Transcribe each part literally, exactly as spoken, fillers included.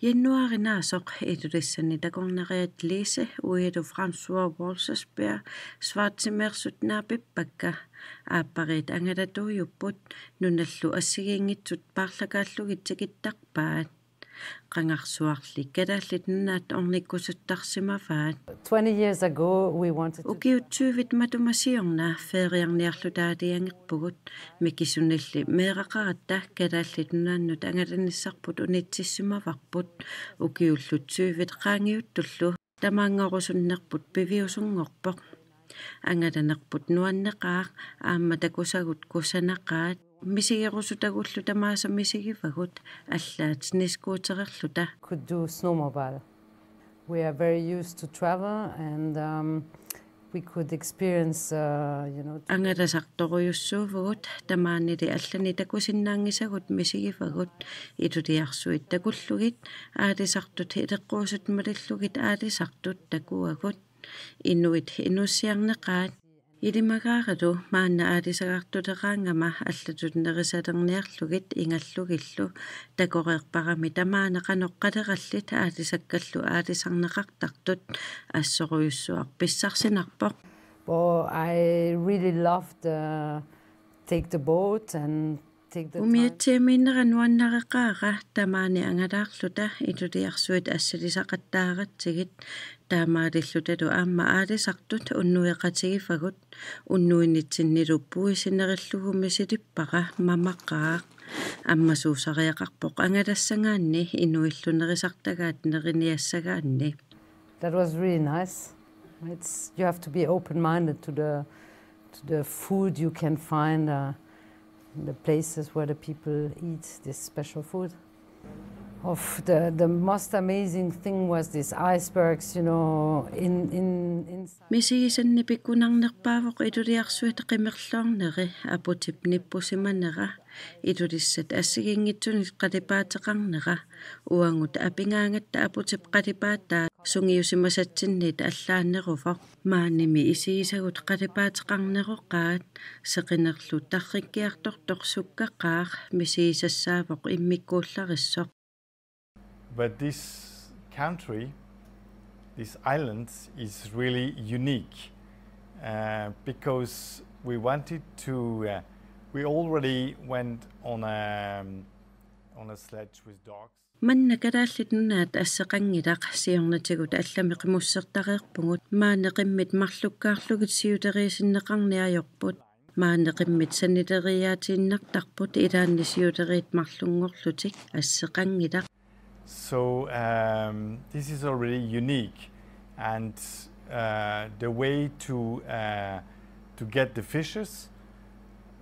Januaarip naasoq Ilulissani takornariat Lise uialu François Walchersberg Schwarzimeersut naapippakka. Aappariit angalatuujupput, nunallu assigiinngitsut paarlakaallugit tikittarpaat. Qangarsuarli Kalaallit Nunaat ornikkusuttarsimavaat. Twenty years ago, we wanted to Ukiut tyvit matuma siorna feeriarniarluta aalajangerpugut. Mikisunilli meeraqaratta Kalaallit Nunaannut angalanissarput unitsissimavarput. Ukiullu tyvit qaangiuttullu tamaanngorusunnerput piviusunngorpoq. Angalanerput nuanneqaaq, aamma takusagut kusanaqaat. Misigerusutagullu tamaasa misigivagut, allaat snescootererluta. Could do snowmobile. We are very used to travel, and um, we could experience, uh, you know, Angalasartorujussuuvugut, tamaanili allani takusinnaanngisagut misigivagut. Iluliarsuit takullugit aalisartut, ileqquusut malillugit aalisartut takuagut. Inuit inuussiarneqaat. Ilimagaaralu maanna aalisagartuleraangama allatut nerisalerniarlugit ingallugillu. Takoreerparami tamaana qanoq qalerallit aalisakkallu aalisarneqartartut. Assorujussuaq pissarsinarpoq. Well, I really loved uh, take the boat and take the time. Umiatsiamiinnera nuannareqaara, tamaani angalaarluta iluliarsuit assilisaqattaaratsigit. Taamaalillutalu aamma aalisartut unnueqatigivagut. Unnuinitsinnilu puisinerillugu misilippara, mamaqaaq. Ammasuusariaqarpoq angalassagaanni inuillu nerisartagaat neriniassagaanni. That was really nice. It's, you have to be open-minded to the to the food you can find, uh, in the places where the people eat this special food. Of the the most amazing thing was these icebergs, you know, in in inside. Misigisanni pikkunarnerpaavoq iluliarsuit qimerloorneri, aputip nippusimanera, Ilulissat assigiinngitsunit qalipaateqarnera. Uagut apigaangatta aputip qalipaataa sungiusimasatsinniit allaaneruvoq. Maanimi isigisagut qalipaateqarneroqaat, seqinerlu tarrikkiartortoq sukkaqaaq, misigisassaavoq immikkuullarissoq. But this country, these islands, is really unique, uh, because we wanted to, uh, we already went on a, on a sledge with dogs. Manna Kalaallit Nunaat asseqanngilaq, siornatigut allami qimussertareerpugut. Maani qimmit marlukkaarlugit siuleriisinneqarneq ajorput. Maani qimmit sanileriiaatiinnartarput, ilaanni siuleriit marlunngorlutik. Asseqanngilaq. So um, this is already unique, and uh, the way to uh, to get the fishes,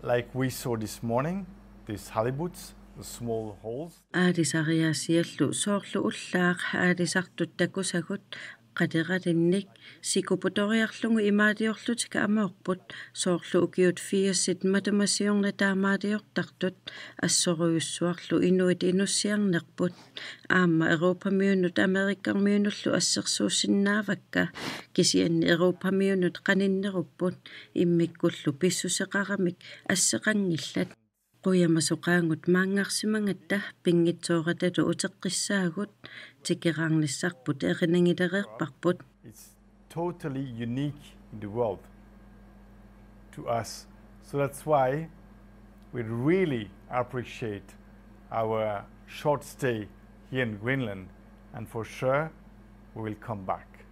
like we saw this morning, these halibuts, the small holes. Aalisariaasiallu soorlu ullaaq aalisartut takusagut, qateralinnik sikuputoriarlugu imaaliorlutik amoorput, soorlu ukiut firsit matuma siorna taamaaliortartut. Assorujussuarlu inuit inussiarnerput. Aamma Europamiunut Amerikarmiunullu assersuussinnaavakka, kisianni Europamiunut qaninnerupput, immikkullu pissuseqaramik asseqanngillat. Qujamasoqaagut maanngarsimagatta pinngitsooratalu uteqqissaagut, tikeraarnissarput erinangilereerparput. It's totally unique in the world to us. So that's why we really appreciate our short stay here in Greenland, and for sure we will come back.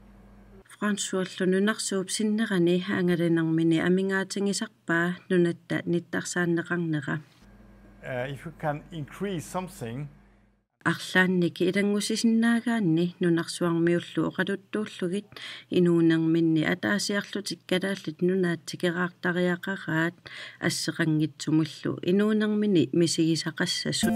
François-llu nunarsuup sinnerani angalanermini amigaatigisarpaa nunatta nittarsaanneqarnera. Uh, if we can increase something, Arlaannik ilanngussisinnaagaanni nunarsuarmiullu oqaluttuullugit inuunerminni ataasiarlutik Kalaallit Nunaat tikeraartariaqaraat, asseqanngitsumillu inuunermini misigisaqassasut.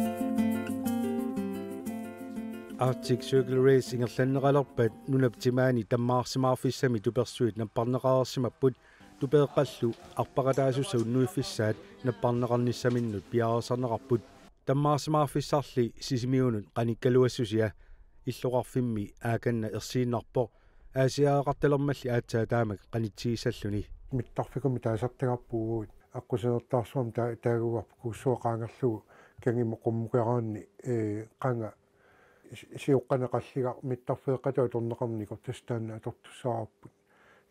Arctic Circle Race ingerlanneqalerpat nunap timaani tammaarsimaarfissamik tupersuit napparneqareersimapput. Tupeeqqallu arpaqataasussat unnuiffissaat napparneqarnissaminnut piareersarneqarput. Tammaarsimaarfissarli Sisimiunut qanikkaluassusia. Illoqarfimmi aakanna ersiinnarpoq. Aasiaaqartalermalli aatsaat taamak qanitsigissalluni. Mittarfikummi taasartagarpugut, aqqusinertaarsuarmi taa-, taagugarput kuussuaq qaangerlugu kangimut qummukeraanni, ee, qanga si-, sioqqaneqalliga mittarfeeqqatut atorneqarnikoq tassa taanna atortussaavarput,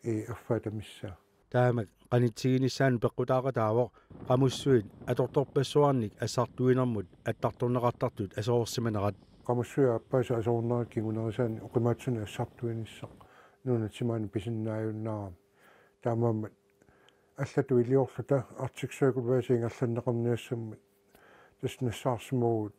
ee, affaata missaa. Taamak qanitsiginissaanut peqqutaaqataavoq qamussuit atortorpassuarnik assartuinermut attartorneqartartut aserorsimanerat. Qamussuit aappaasa aserornerat kingunerisaannik oqimaatsunik assartuinissaq nunat timaanit pisinnaajunnaarami. Taamaammat allatut iliorluta Arctic Circle Race ingerlanneqarniassammat tassa nassaarsimavugut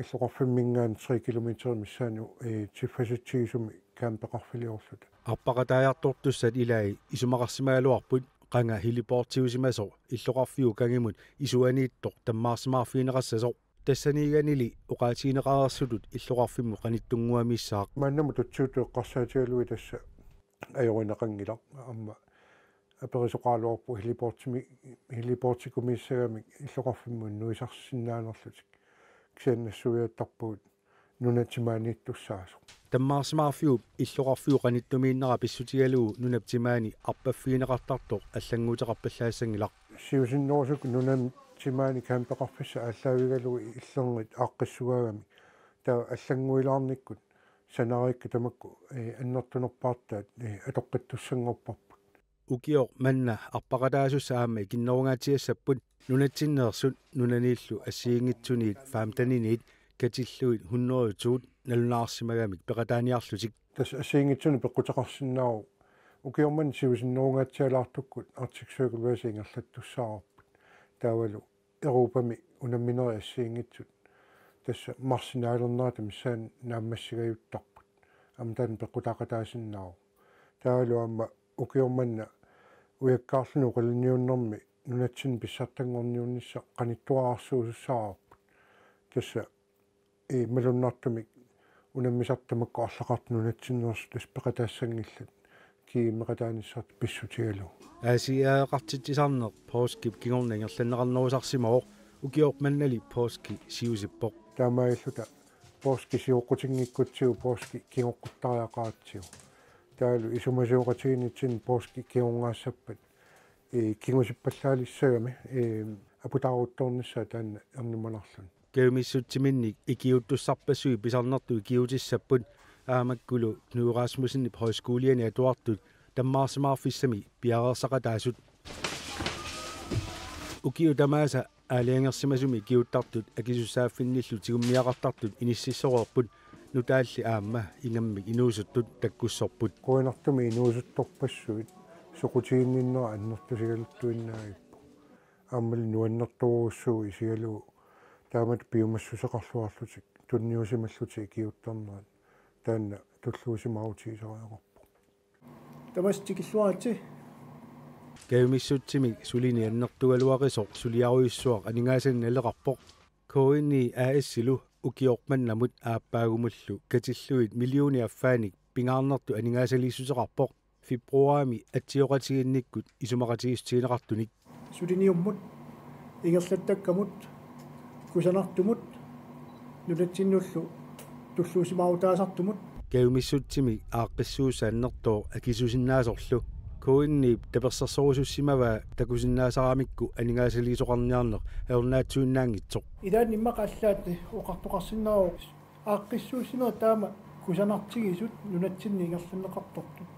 illoqarfimminngaanniit tre kilometer missaani, ee, tiffasitsigisumik campeqarfiliorluta. Arpaqataajartortussat ilai isumaqarsimagaluarput qanga heliportiusimasoq illoqarfiup kangimut isuaniittoq tammaarsimaarfigineqassasoq. Tassaniiganili oqaatigineqareersutut illoqarfimmut qanittunnguamissaaq. Maannamut tutsiutut eqqarsaatigalugit tassa ajorineqanngilaq, aamma aperisoqaraluarpoq heliportimi-, heliportikumiissagamik illoqarfimmut nuisarsinnaanerlutik. Kisianni nassuiaattarpagut nunat timaaniittussaasoq. Tammaarsimaarfiup illoqarfiup qanittumiinnera pissutigalugu nunap timaani arpaffigineqartartoq allannguuteqarpallaassanngilaq. Siusinnerusukkut nunat timaani campeqarfissat aallaavigalugu illernit aaqqissugaagami. Taava allannguilaarnikkut sanarikka tamakku, ee, annertunerpaartaat, ee, atoqqittussanngorparput. Ukioq manna arpaqataasussat aamma ikinnerungaatsiassapput nunatsinneersut nunaniillu assigiinngitsuniit femteniniit katillugit hundrede to nalunaarsimagamik peqataaniarlutik. Tassa assigiinngitsunik peqquteqarsinnaavoq ukioq manna siusinnerungaatsialaartukkut Arctic Circle Race ingerlattussaavarput. Taavalu Europami unamminerit assigiinngitsut tassa marsip naalernerata missaani naammassigajuttarput. Aamma taanna peqqutaaqataasinnaavoq. Taavalu aamma ukioq manna ujakkaarluni oqalunniunnermi nunatsinni pissartanngorniunnissaq qanittuararsuusussaavarput. Tassa, ee, malunnartumik unammisartut tamakku arlaqartut nunatsinneersut tassa peqataassanngillat, GM-eqataanissartik pissutigalugu. Aasiaaqartitsisarneq poorskip kingorna ingerlanneqarnerusarsimavoq, ukioq mannali poorski siusippoq. Taamaalilluta poorski sioqqutinngikkutsigu poorski kingoqquttariaqaratsigu. Taavalu isumasioqatigiinnitsinni poorski kingorngaassappat, ee, kingusippallaalissagami, ee, aputaaruttoornissaa taanna ernumanarluni. Kajumissutsiminnik ikiuuttussarpassuit pisarnertut ikiuutissapput aammakkulu Knud Rasmussenip Højskoliani atuartut tammaarsimaarfissamik piareersaqataasut. Ukiut tamaasa aalajangersimasumik ikiuuttartut akisussaaffinnillu tigummiaqartartut inississoreerput, nutaalli aamma ingammik inuusuttut takkussorput. Qujanartumik inuusuttorpassuit soqutiginninnera annertusigaluttuinnaavippoq. Aammalu nuannertorujussuuvoq isigalugu taamatut piumassuseqarluarlutik tunniusimallutik ikiuuttarnerat, taanna tulluusimaarutigisariaqarpoq. Tamassi tikilluaritsi. Kajumissutsimik sulini annertugaluaqisoq suliarujussuaq aningaasanik naleqarpoq. K N I A S-ilu ukioq mannamut aappaagumullu katillugit millionit affaanik pingaarnertut aningaasaliissuteqarpoq. Februarimi atsioqatigiinnikkut isumaqatigiissutigineqartunik. Suliniummut, ingerlattakkamut, kusanartumut, nunatsinnullu tulluusimaarutaasartumut. Kajumissutsimik aaqqissuussaq annertooq akisuusinnaasorlu K N I-p tapersersorusussimavaa takusinnaasaramikku aningaasaliisoqarniarneq ajornaatsuinnaanngitsoq. Ilaanni immaqa allaat oqartoqarsinnaavoq aaqqissuussinerit taama kusanartigisut nunatsinni ingerlanneqartartut.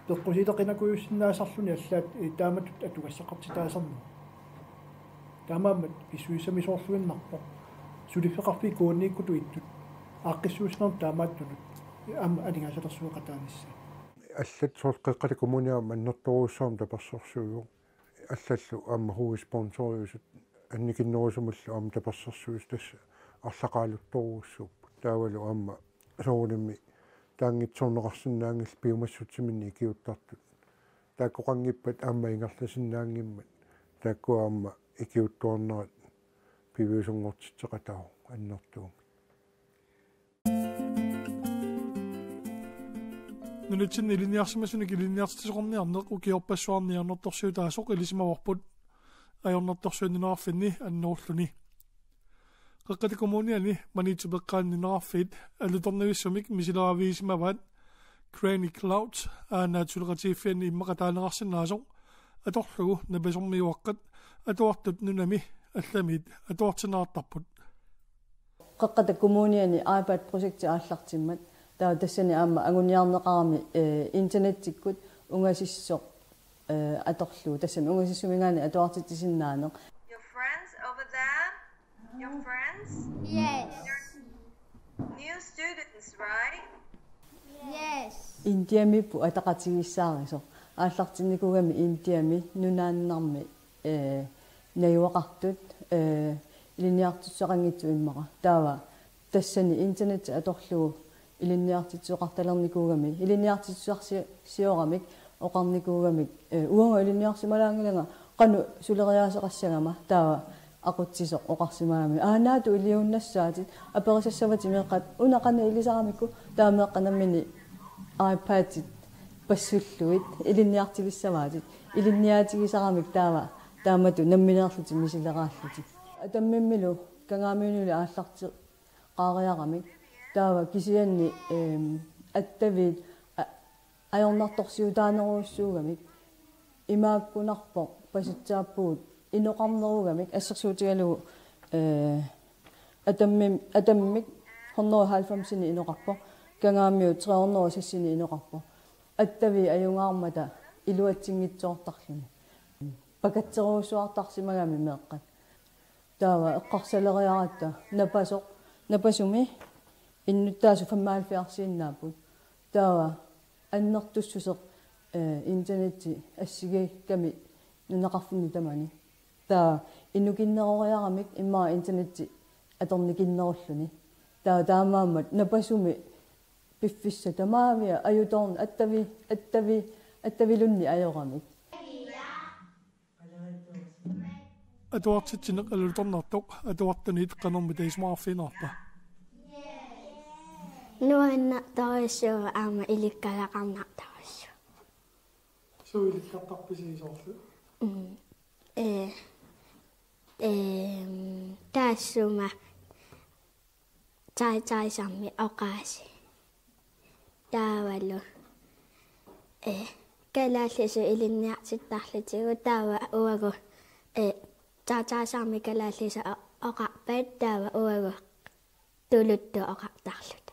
Peqqusiileqinakujussinnaasarluni allaat, ee, taamatut atugassaqartitaasarneq. Taamaammat pissusissamisoorluinnarpoq. Suliffeqarfiit K N I-kkutut ittut. Aaqqissuussinerit taamaattunut. Aamma aningaasalersueqataanissaat. Allat soorlu Qeqqata Kommunia aamma annertoorujussuarmik tapersersuivoq. Allallu aamma hovedsponsorerusut annikinnerusumillu aamma tapersersuisut tassa arlaqaaluttorujussuupput. Taavalu aamma soorunami taanngitsoorneqarsinnaanngillat piumassutsiminnik ikiuuttartut. Taakkoqanngippat aamma ingerlasinnaanngimmat taakku aamma ikiuuttuarnerat piviusunngortitseqataavoq annertuumik. Nunatsinni ilinniarsimasunik ilinniartitsisoqarniarneq ukiorpassuarni ajornartorsiutaasoq ilisimavarput. Ajornartorsiut nunaqarfinni annorulluni. Qeqqata Kommuniani Maniitsumi eqqaani nunaqarfiit alutornavissumik misileraavigisimavaat. Granny Cloud aana suleqatigiiffianni immaqa taaneqarsinnaasoq atorlugu napasormiuaqqat atuartut nunami allamiit atuartinneqartarput. Qeqqata Kommuniani iPad-projekti aallartimmat. Taava tassani aamma anguniarneqarami, eh, internettikkut ungasissoq, eh, atorlugu. Tassami ungasissuminngaanniit atuartitsisinnaaneq. Your friends over there? Your friends? Yes. New students, right? Yes. Indiamiipput ataqatigiissaarisoq. Aallartinnikuugami Indiami nunaannarmi, eh, najugaqartut, eh, ilinniartitsissaqanngitsut immaqa. Taava tassani internetti atorlugu ilinniartitsissoqartalernikuugami, ilinniartitsisarsi-, sioramik oqarnikuugamik, eh, uanga ilinniarsimalaanngilanga, qanoq suleriaaseqassagama, taava aqutsisoq oqarsimagami: "Aa, naatut iliuunnassaatit, aperisassavatit meeqqat una qanoq ilisaramikku." Taava meeqqat nammineq iPad-it passullugit ilinniartilissavaatit, ilinniaatigisaramik taava taamatut nammineerlutik misileraallutik. Atammimmilu Kangaamiunilu aallarti- qaariaramik. Taava kisianni, ehm, attaviit a-, ajornartorsiutaanerujussuugamik. Imaakkunarpoq pasitsaappugut inoqarnerugamik, assersuutigalugu, eh, Atammim-, Atammik hundrede og halvfemsini inoqarpoq, Kangaamiut tre hundrede og seksini inoqarpoq. Attaviit ajungaarmata iluatsinngitsoortarluni. Pakatserujussuartarsimagami meeqqat. Taava eqqarsaleriaratta napasoq, napasumi innuttaasut femoghalvfjerdsiinnaapput. Taava annertussuseq, eh, internetti assigiikkami nunaqarfinni tamani. Taava inukinneroriaramik immaqa internetti atornikinnerulluni. Taava taamaammat napasumi piffissaq tamaavia ajutoorn-, attavi-, attavi-, attavilunni ajoramik. Atuartitsineq alutornartoq atuartunit qanormita isumaqarfigineqarpa? Nuannertorujussuuvoq aamma ilikkagaqarnartorujussuuvoq. Suut ilikkartarpisi soorlu? Mm. Eh, ehm, taassuma Taitaisarmi oqaasii. Taavalu, eh, kalaallisut ilinniartittarlutigu taava uagut, eh, Taitaisarmi kalaallisut o-, oqarpat taava uagut tuluttut oqartarluta.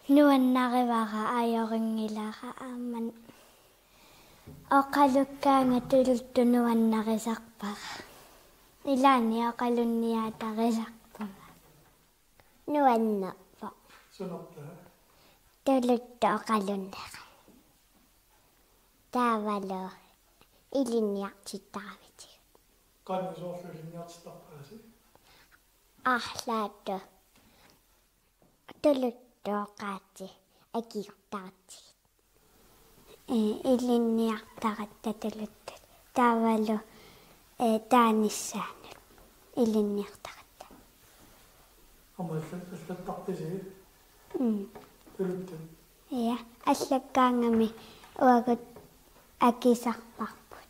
Nuannarivara, ajorinngilaq aamma oqalukkaanga tuluttut nuannarisarpara. Ilaanni oqalunniaatarisarpunga. Nuannerpoq. Sunaaffa? Tuluttut oqalunnerat. Taavalu ilinniartittaravit. Qanoq soorlu ilinniartittarpisi? Arlaat. Tuluttut oqaatsit akiortaratsigit. Eh, ilinniartaratta tuluttut. Taavalu, eh, taanissaanut ilinniartaratta. Aamma allat-, allattarpisi? Mm. Tuluttut. Ja, allakkaangami uagut akisarparput.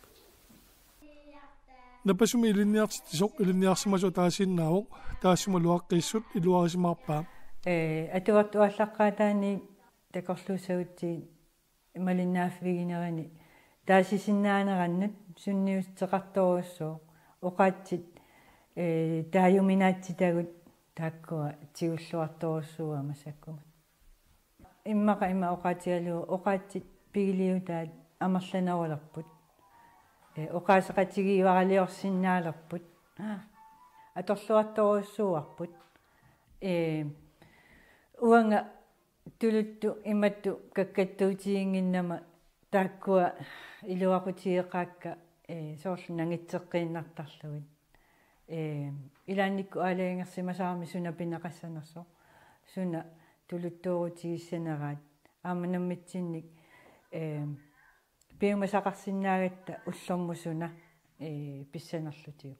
Napasumi ilinniartitsisoq ilinniarsimasoq ataasiinnaavoq, taassumalu aaqqissut iluarisimaarpaa. Ee, atuartut aallaqqaataaniit takorluussagutsigit malinnaaffiginerini taasisinnaanerannut sunniuteqartorujussuuvoq, oqaatsit, ee, taajuminaatsitagut taakkua tigulluartorujussuuaat massakkumut. Immaqa ima oqaatigalugu oqaatsit pigiliutaat amerlanerulerput. Ee, oqaaseqatigiivaraliorsinnaalerput. Aa, atorluartorujussuuarput. Ee, uanga tuluttut imatut kakkattuutiginnginnama taakkua iluaqutigeqaakka, ee, soorlu nangitseqqiinnartarlugit. Ee, ilaannikkut aalajangersimasarami suna pineqassanersoq, suna tuluttuurutigissaneraat, aamma nammitsinnik, ee, piumasaqarsinnaagatta ullormut suna, ee, pissanerlutigu.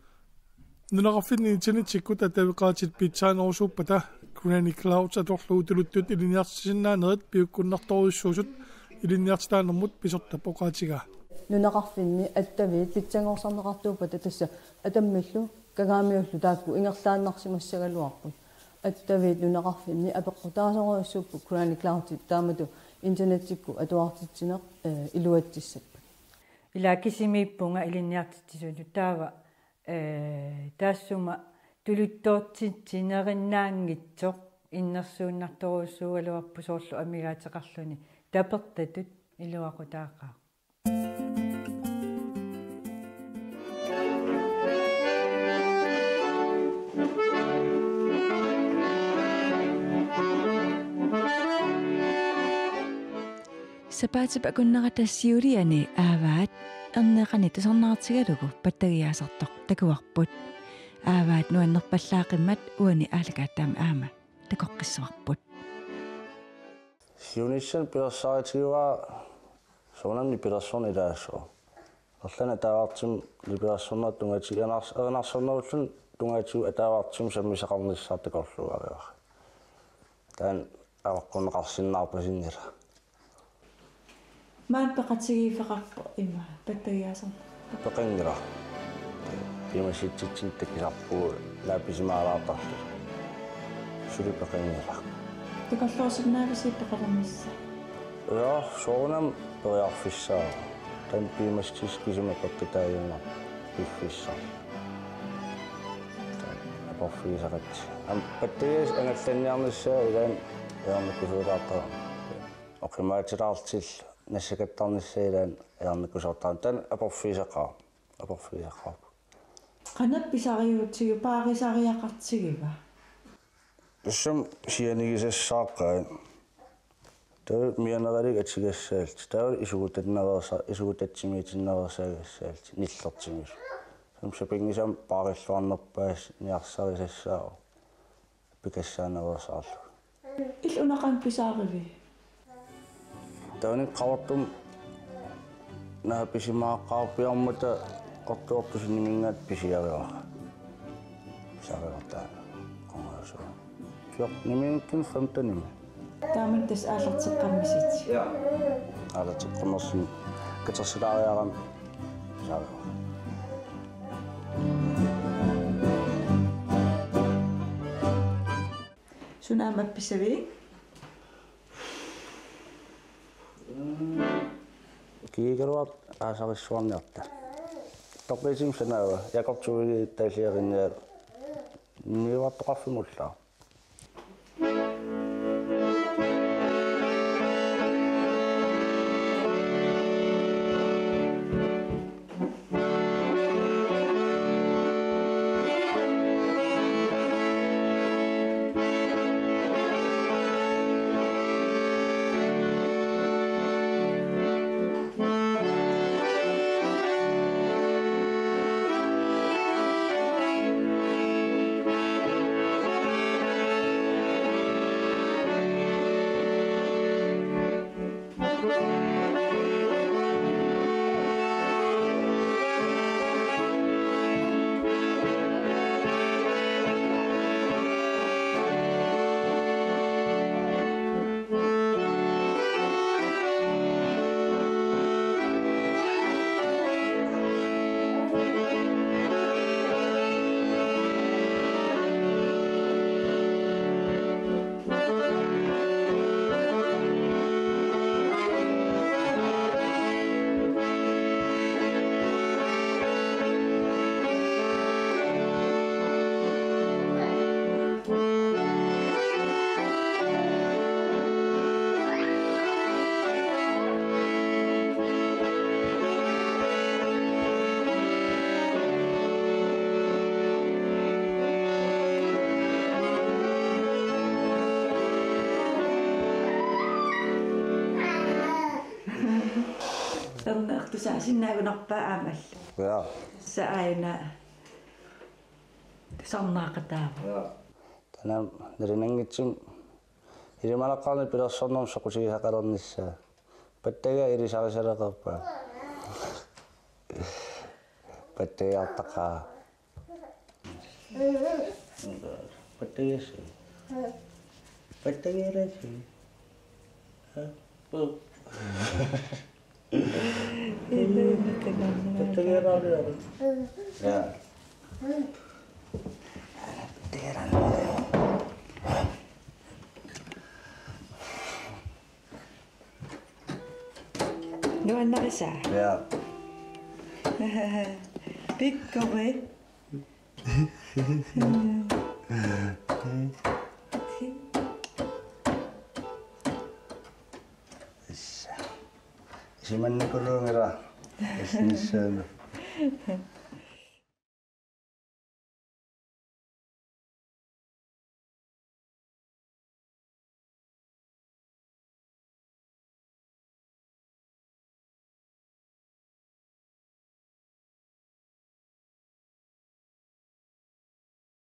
Nunaqarfinni internettikkut attaveqaatit pitsaanerusuuppata Granny Cloud atorlugu tuluttut ilinniartitsisinnaanerit piukkunnartorujussuusut ilinniartitaanermut pisortap oqaatigaa. Nunaqarfinni attaviit pitsanngorsarneqartuuppata tassa Atammillu Kangaamiullu taakku ingerlaannarsimassagaluarput. Attaviit nunaqarfinni apeqqutaasorujussuupput Granny Cloudit taamatut internettikkut atuartitsineq, ee, iluatsissappat. Ila kisimiippunga ilinniartitsisutut taava, ee, taassuma Tuluttoortitsinerinnaanngitsoq innersuunnartorujussuugaluarpoq soorlu amigaateqarluni tapertatut iluaqutaaqaaq. Sapaatip akunnerata siuliani Aavaat erneqani tusarnaartigalugu pattagiaasartoq takuarput. Aavaat nuannerpallaaqimmat uani aallakaatitaami aamma takoqqissavarput. Siunissami pilersaaritigivara soorunami nipilersorneq ilaassooq. Arlaannik ataavartumik nipilersornerup tungaatigut erinars-, erinarsornerulluni tungaatigut ataavartumik sammisaqarnissaa takorluugarivaat. Taanna avaqqunneqarsinnaarpasinngilaq. Maani peqatigiiffeqarpoq ima pattagiaasarneq. Peqanngilaq. Piumassutsitsinnut takusarpugut naapisimaalaartarluta. Suli peqanngilaq. Takorloorsinnaavisi peqalernissaa? Ja, soorunami periarfissaavoq. Taanna piumassuseq kisima peqqutaajunnarpoq piffissaq. Aporfigisaqaat. Aamma pattagiassat angallanniarnissaat ilaanni ajornakusoortarput. Oqimaatilaarlutillu nassakattarnissaat ilaanni ajornakusoortarput. Taanna aporfigisaqaaq. Aporfigisaqaaq. Qanoq pisariuutigiva, paarisariaqartigiva? Tassami sianigisassaaqqaat. Taava mianeralugit atugassaallutik. Taava isugutannaveersa-, isugutatsimiitinnaveersagassaallutik nillertimisut. Taava sapinngisamik paarilluarnerpaasut niarsarisassaavoq pikassaanaveersaarlugu. Illit una qanoq pisaarivit? Taavani Qaqortumi naapisimaqqaarpiarmata Qaqortuartussat niminngaanniit pisiarivara. Pisaarivartaaq. Qangaasua. Fjorten niminngaanniit femten nimi. Taamani tassa aallarteqqammissit. Ja. Aallarteqqammerluni katersilaariarami pisaarivara. Suna aamma appissavit? Kiigaluaq aasarissuarniarta. Toqqiisim sanaava, Jakob Tuigi taalliarinniat niuertoqarfimullu. Ernertusaasinnaagunarpaa aamma. Ja. Tassa aajuna tusarnaaqataavoq. Ja. Taanna nalunanngitsumik ilimanaqaarneq pilersornermut soqutigisaqalernissaa. Pattagiaq ilisarisaleqerpaa. Pattagiartaqaaq. Pattagiassi. Pattagialassi. Ha? Pu. Pattagiaraaliara. Ja. Pattagiaraaliara. Nuannarisaa? Ja. Pikkori. Issa. Isumannikuunngilara. Isnissaana.